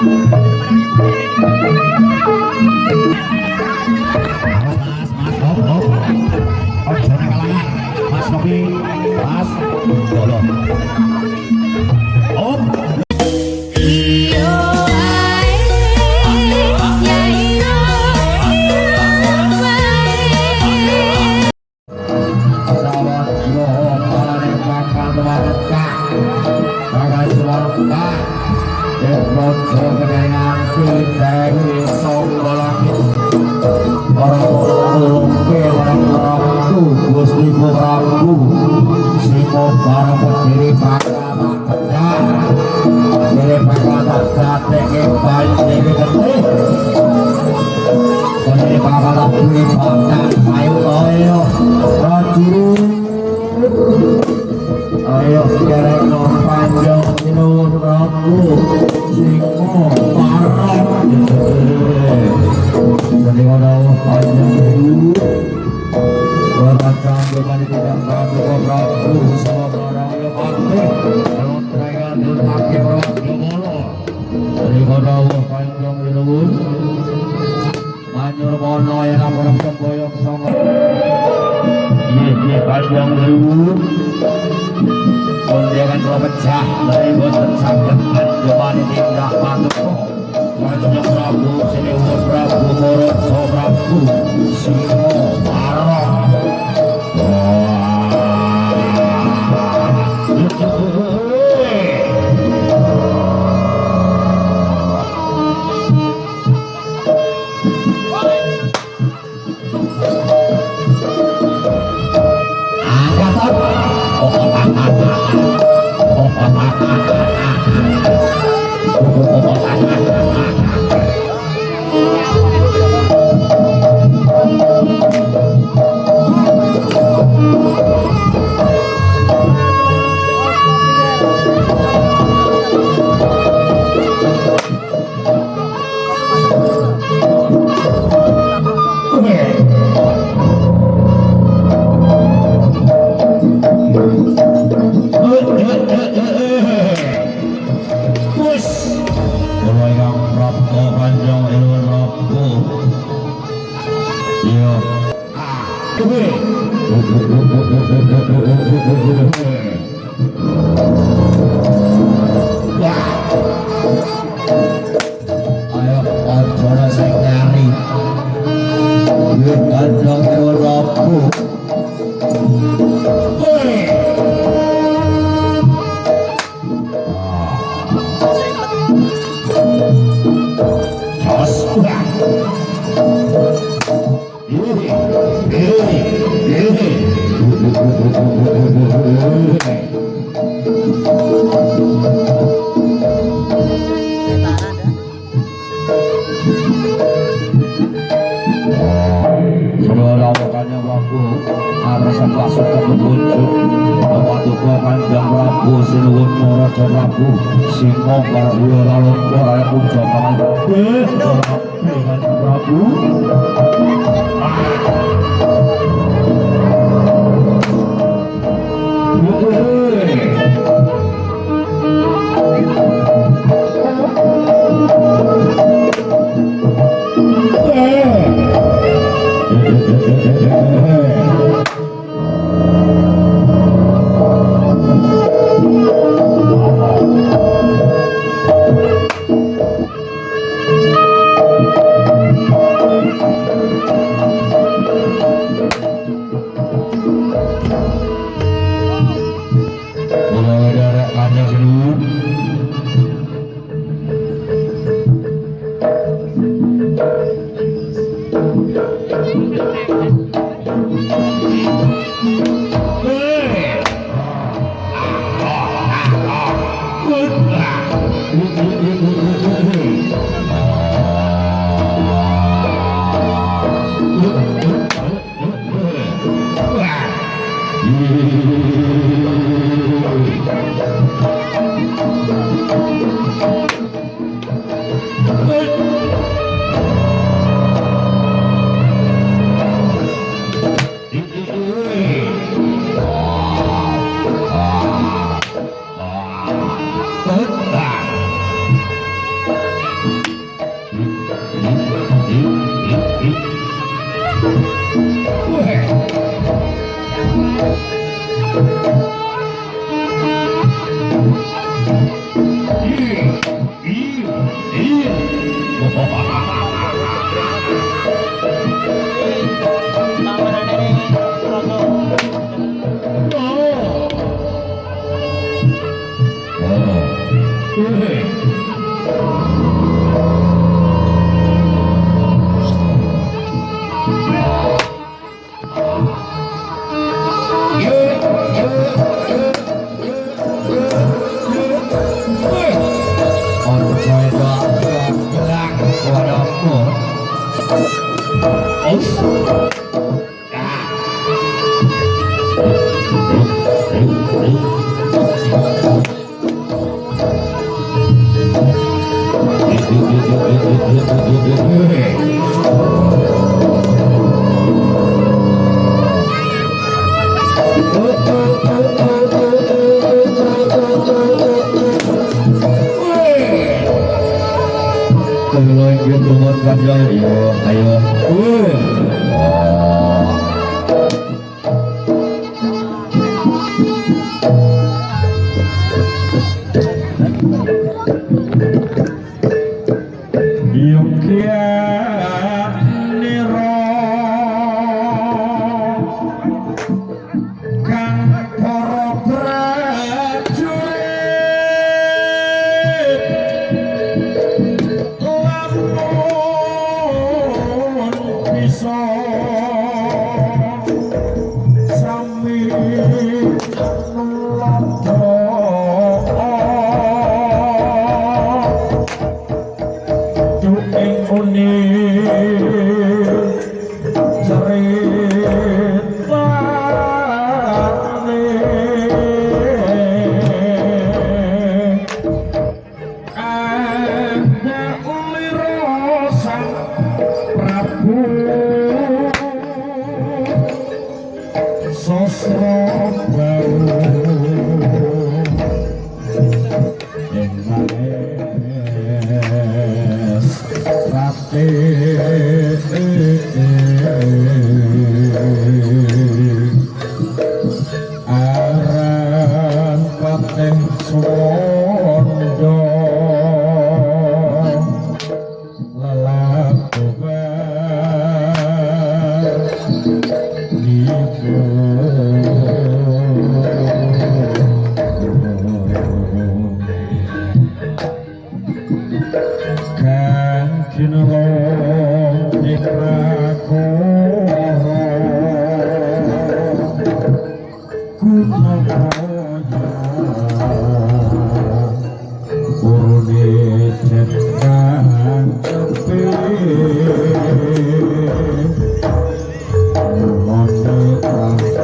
Mas, mas, op, op. Ojo nang kalangan. Mas Novi, Mas. Lho, lho. Op. Iyo ae ya iyo iyo ae. Sawah Yoho Palane bakal Dwarka. Bakal Dwarka. Raja Kedayan Dewi Sangga Langit. Para tulungke marang Prabu Gusti Prabu Simo bareng berdiri bakal tak diri bakal tak dadeke bayi dewi getih. Berdiri bakal tak beri bakal ayo ayo prajurit ayo kerekno panjang sinuwun Prabu Simo bareng. Sendika dawuh Kanjeng Guru. Rancang bebani tidak Prabu Prabu sama barang ya pati. Lontrayan durhake Prabu. Sendika dawuh Kanjeng Guru. Manyur mono yen para semboyong sanga. Nggih, nggih Kanjeng Guru. Kondangan kula pecah dari boten saged anjemani tindak paduka. Kanjeng Prabu Sinuwun Prabu Maraja Prabu Singo Barong. Wis. Kula ingkang prapta Kanjeng Sinuwun Prabu. Iya. Ah, kepiye? Wah. Ayo aja sing nyari. Nggih Kanjeng Sinuwun Prabu. Wih. Jos. Saudara Kanjeng Prabu arep sugeng wujud paduka Kanjeng Prabu Sinuwun Raja Prabu Singo Barya Lalungka Raya Puja Pangan Kanjeng Prabu. Iya, iya. Oh. Oh. Eh. Ayo, ayo. Oh. Yogyanira kang para prajurit lamun bisa sami nuladha ing uni ceritane ada ulira sang Prabu Sosro ing manis rate aran patih Suwanda lelakuan niku kang kinelong ing prakara gunakaya urune den kang kepi mulane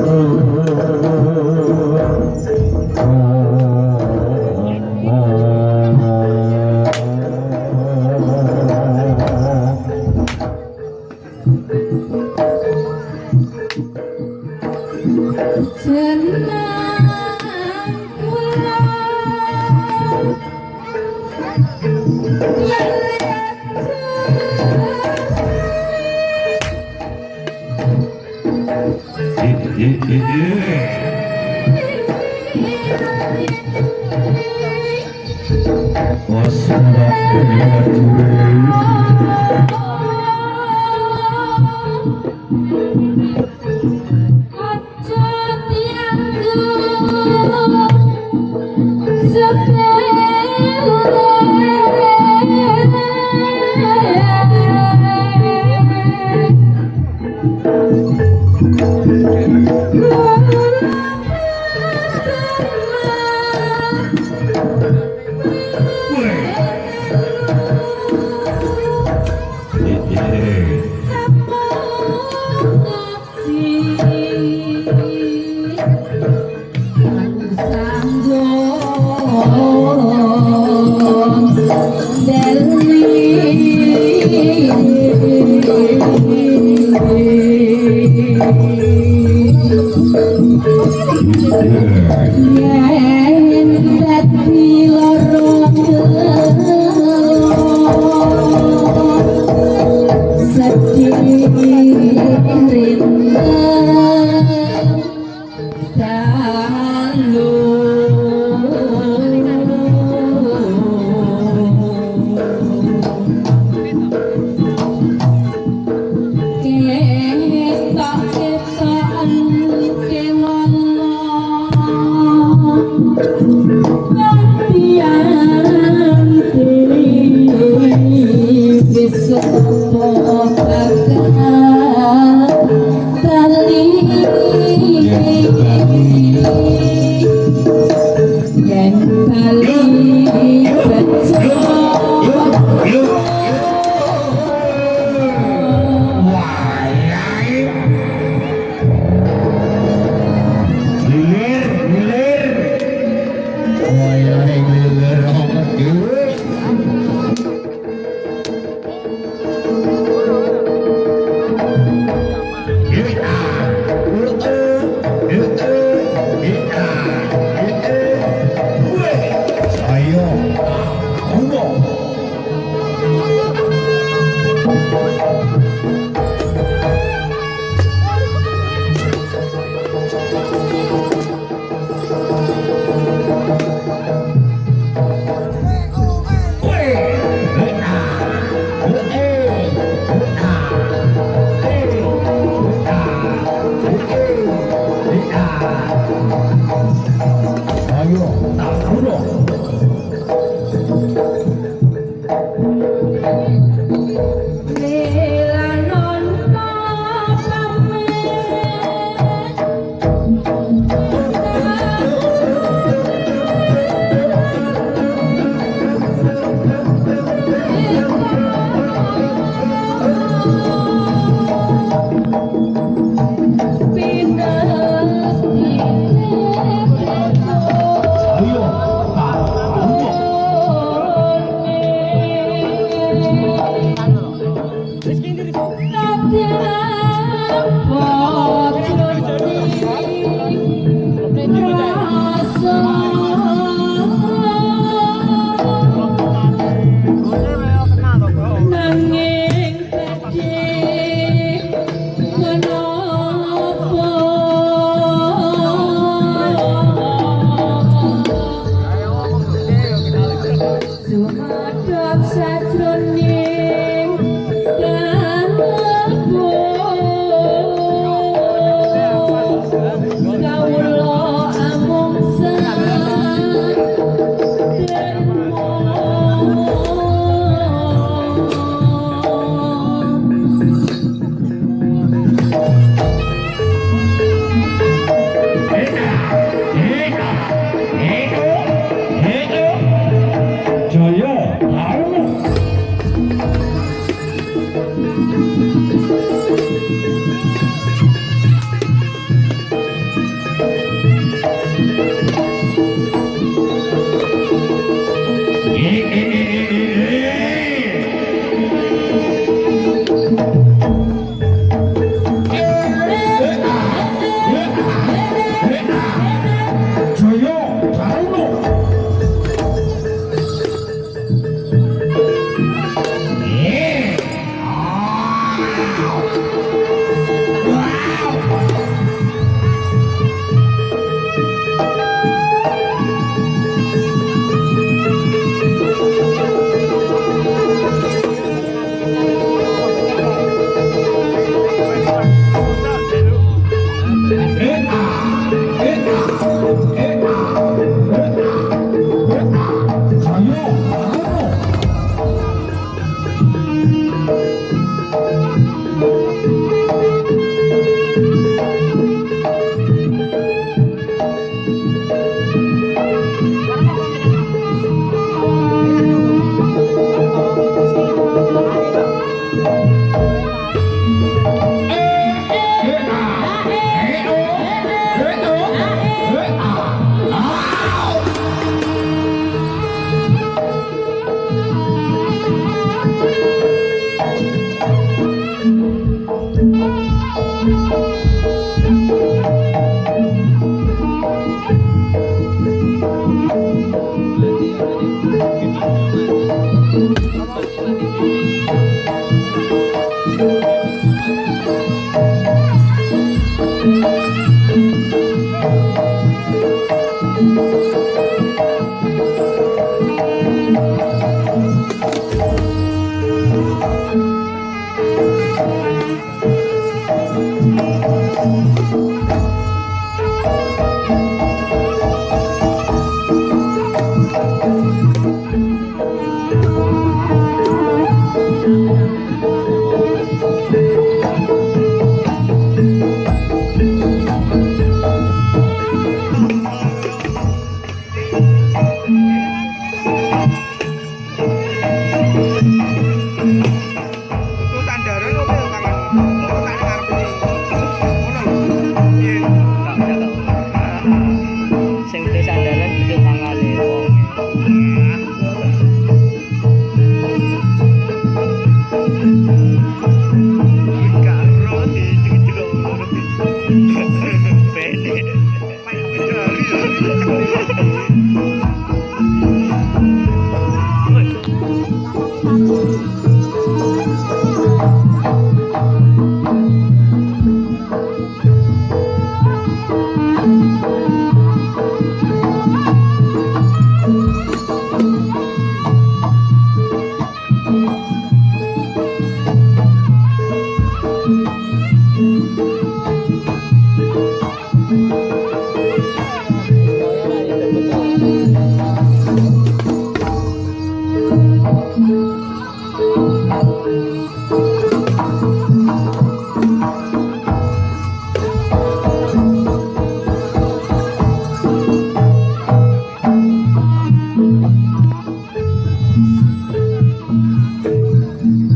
Rama. Senang kula Yen dadi loro sedih rindang dalu. Godhong sajroning kalbu kawula amung sadermo. Jaya Dharma. Jaya Dharma. Jaya Dharma. Itu sandaran opo ya tangan? Aku tak ngarep iki. Ngono lho. Piye? Sing udah sandaran betul tangane wong. Karo diceluk ngono. Bene.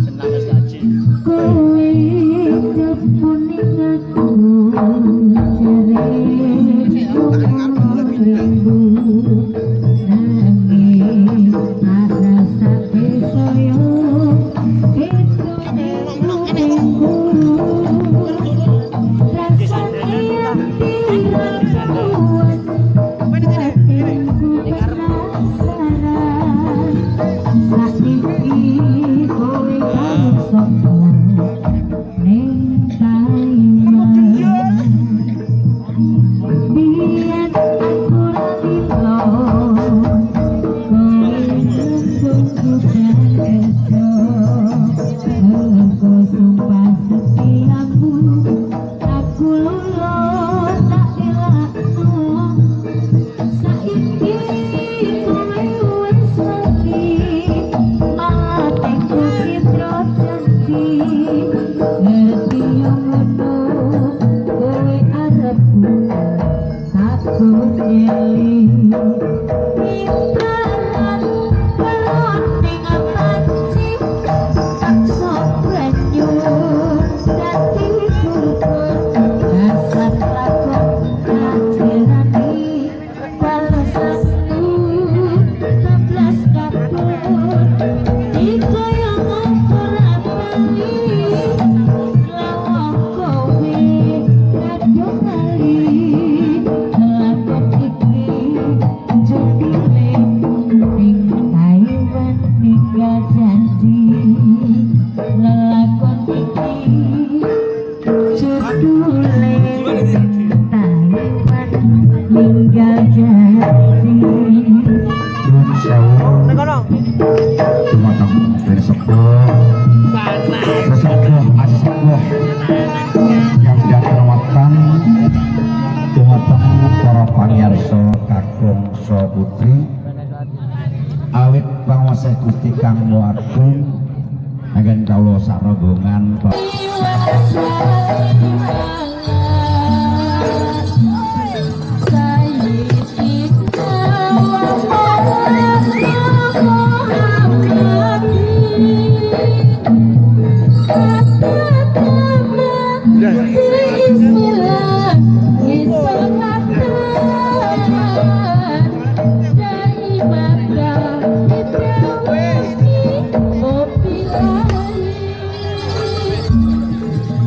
Senang wis kaji. Kowe kepuning aku jere lembu nanging rasane saya Engko sumpah setiamu aku lolo tak elakno. Saiki kowe wis lali, malah teko citra janji. Ngerti yo ngono kowe arepku tak gundeli. Ibarat kelon ning panci, taksa banyu dadi bubur. Dasar lakon tak berani balesanku bablas kabur. Dikaya ngopo ra bali, lawang kowe kadung lali. Lakon iki judule ning Taiwan ninggal janji. Lelakon iki judule Taiwan ninggal janji. Nyuwun sewu dumateng pinisepuh, sesepuh, asesepuh yang dihormatkan, dumateng para pamiyarsa kakung saha putri, awit panguwasa Gusti Kang Maha Agung anggen kawula sak rombongan.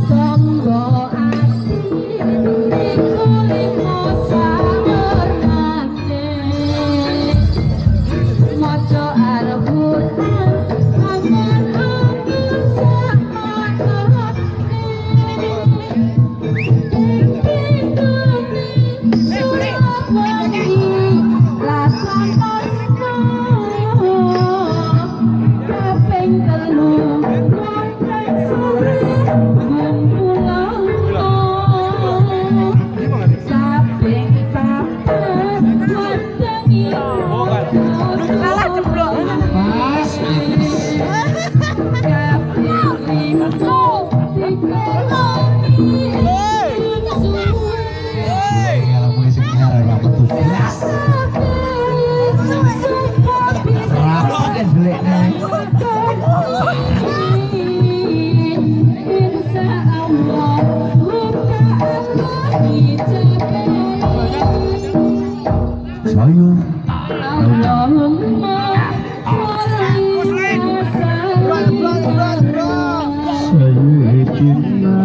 Tonggo ati iku limo sawermane, maca Al-Qur'an angan-angan sakmakane. Pipintune surat wengi lakonono, kaping telu wonten sore ngumpulana, kaping papat wetengi. Salah ceblok. Pas kaping limo dikeloni suwe. Kalau mulai sing ora metu blas. Rapat belekne. Insya Allah ta'ala dijabai. Saya Allahumma sholli wa sallim. Sayyidina.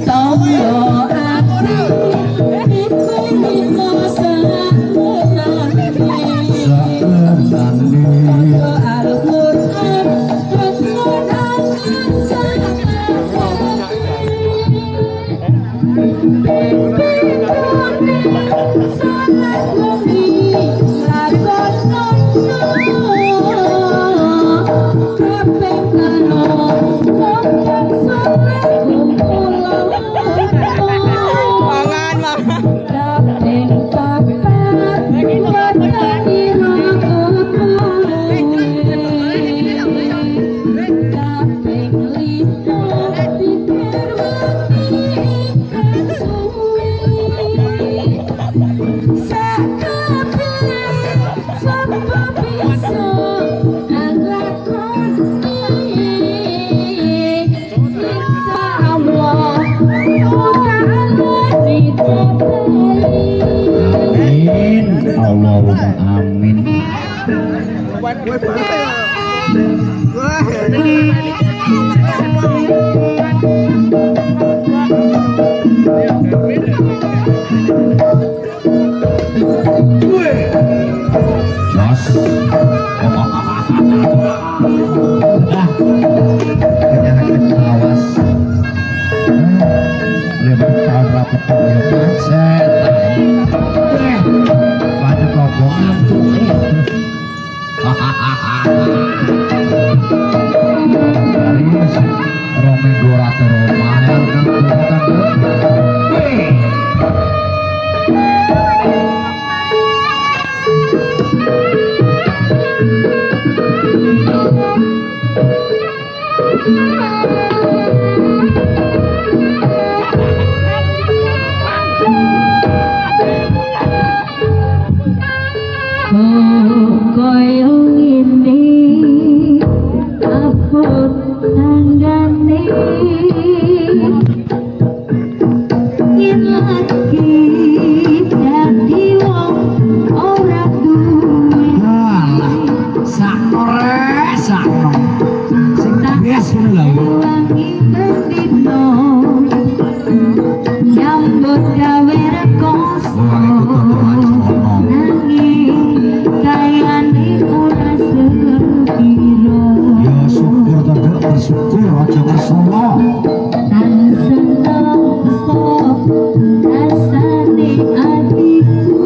Tonggo ati iku limo sawerane. Saklenane. Al-Qur'an angan sakmakane. Pipintune salat wengi lakonono, kaping telu wonten sore kumpulana, Mangan, mangan. kaping papat wetengi kaping limo dikir wengi ingkang suwe. Sakabeh sapa bisa nglakoni, insya Allah ta'ala dijabai. Amin. Allahumma amin. Wah. Jos. Ah, kenyataan awas. 5 tahun rapat ya macet. Eh, banyak rombongan tuh. Dari 2 minggu ratu Roma Wih. Koyo ngene abot tanggane yen lagi dadi wong ora duwe. Alah, sakno rek, sakno. Sing bias ngono lho. Wangi bendino nyambut gawe rekoso Wong iku dodolan ngono. Nanging kayane ora sepiro. Ya syukur to, Dek, bersyukur aja ngersala. Tansah nelongso rasane atiku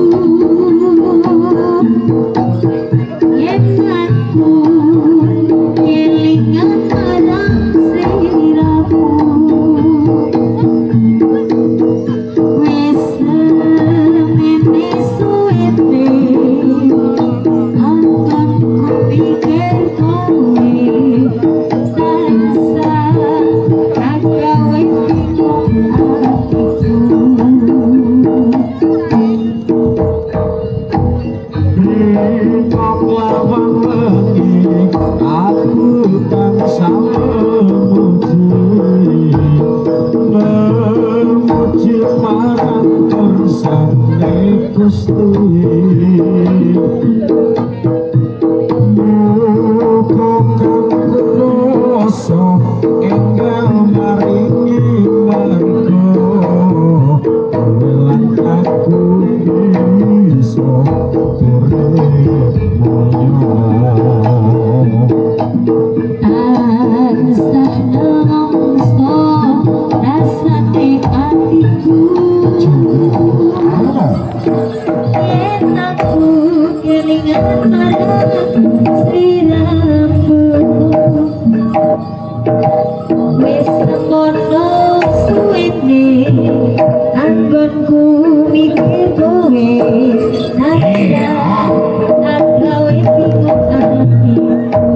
yen aku kelingan marang sliramu wis semene suwene angonku pikir kowe tansah agawe bingung atiku. Lawang wengi aku tansah memuji memuji marang kersane Gusti. Muga kang kuwasa enggal maringi marga kowe lan aku bisa urip mulya. Tansah nelongso rasane atiku yen aku kelingan marang sliramu wis semono suwene anggonku mikir kowe tansah agawe bingung atiku.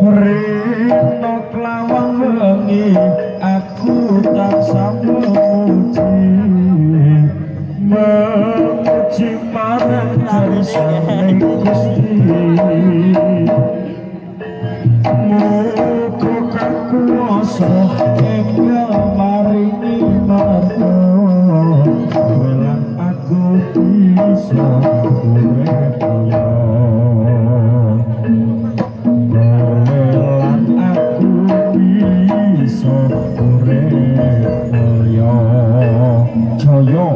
Rino klawang wengi aku tansah memuji memuji marang karisane Gusti. Muga kang kuwasa enggal maringi marga kowe lan aku bisa urip mulya. Kowe lan aku bisa urip mulya. Jaya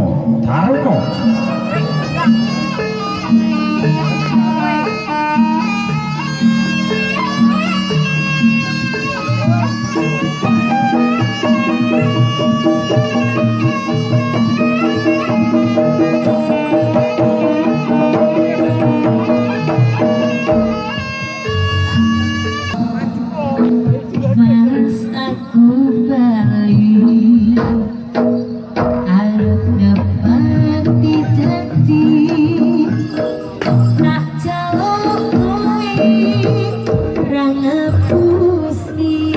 Dharma. Mas aku bali arep nepati janji tak jaluk kowe ra ngapusi.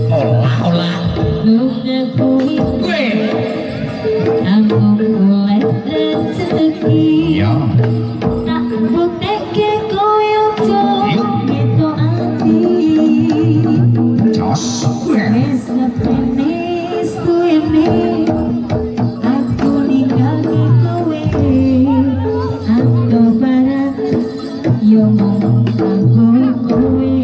Olah, olah. Lunga kuwi namung golek rezeki. Ya. Tak buktekke kowe aja ngetok ati. Jos. Wis sepene suwene aku ninggalke kowe anto barang yo mung kanggo kowe.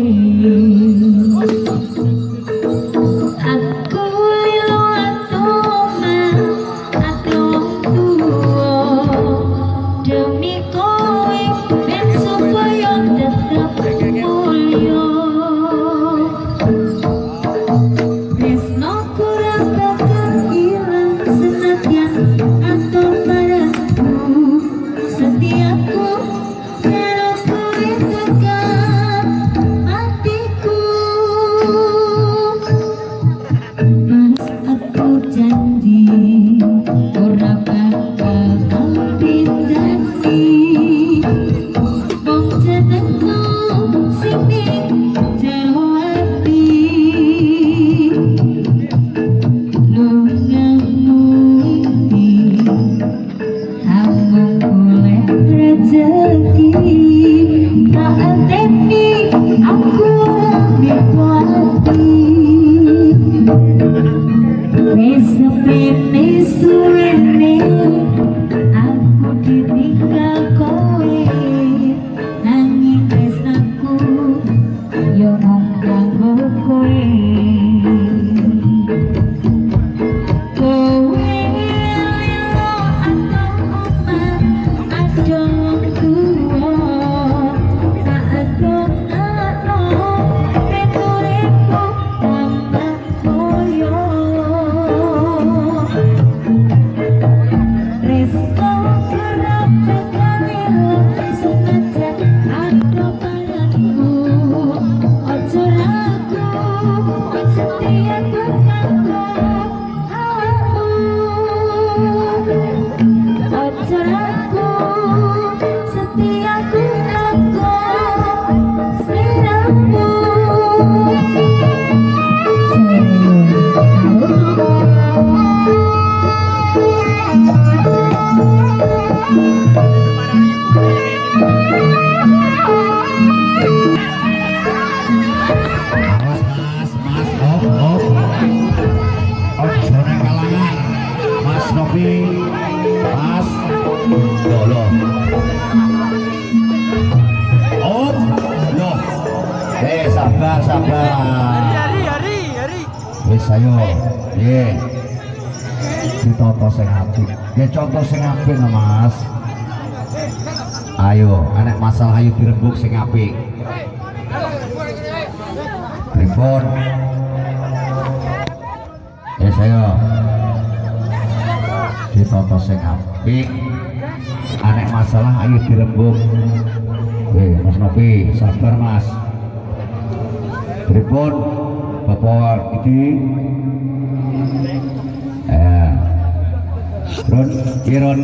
Hari hari hari. Wis ayo. Nggih. Ditata sing apik. Nggih contoh sing apik no, Mas. Ayo, anek masalah ayo dirembuk sing apik. Pripun? Wis ayo. Ditata sing apik. Anek masalah ayo dirembuk. Mas Nopi, sabar Mas. Pripun? Bapak iki eh Ron, Iron.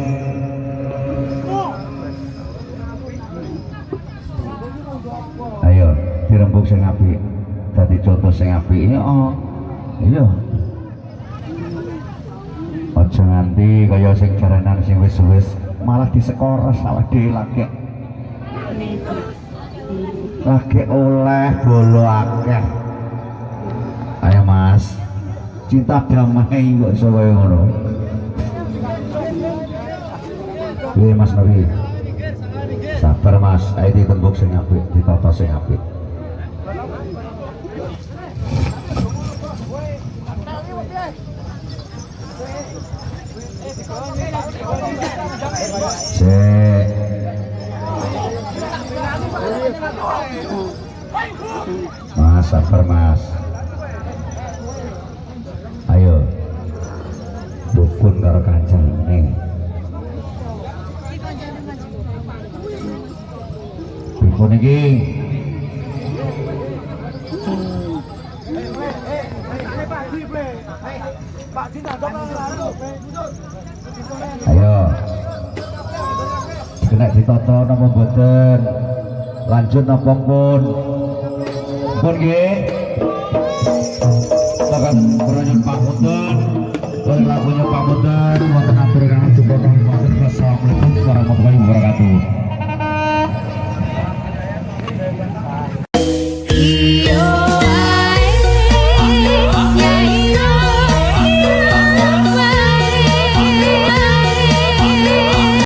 Ayo, dirembuk sing apik. Dadi contoh sing apik. Iya, oh. Iya. Aja nganti kaya sing jaranan sing wis-wis malah disekores awake dhewe lagi. Lagi oleh bolo akeh. Ayo Mas. Cinta damai kok iso kaya ngono. Piye Mas Novi? Sabar Mas, ayo ditembuk sing apik, ditata sing apik. Sik. Mas, sabar Mas. Ayo. Dukun karo kancane. Pripun iki? Ayo. Kena ditata napa mboten? Lanjut napa pun? Pun nggih. Bapak kula nyuwun pangapunten. Wonten lakunya pangapunten, wonten atur kang jumpa kang. Wassalamualaikum warahmatullahi wabarakatuh.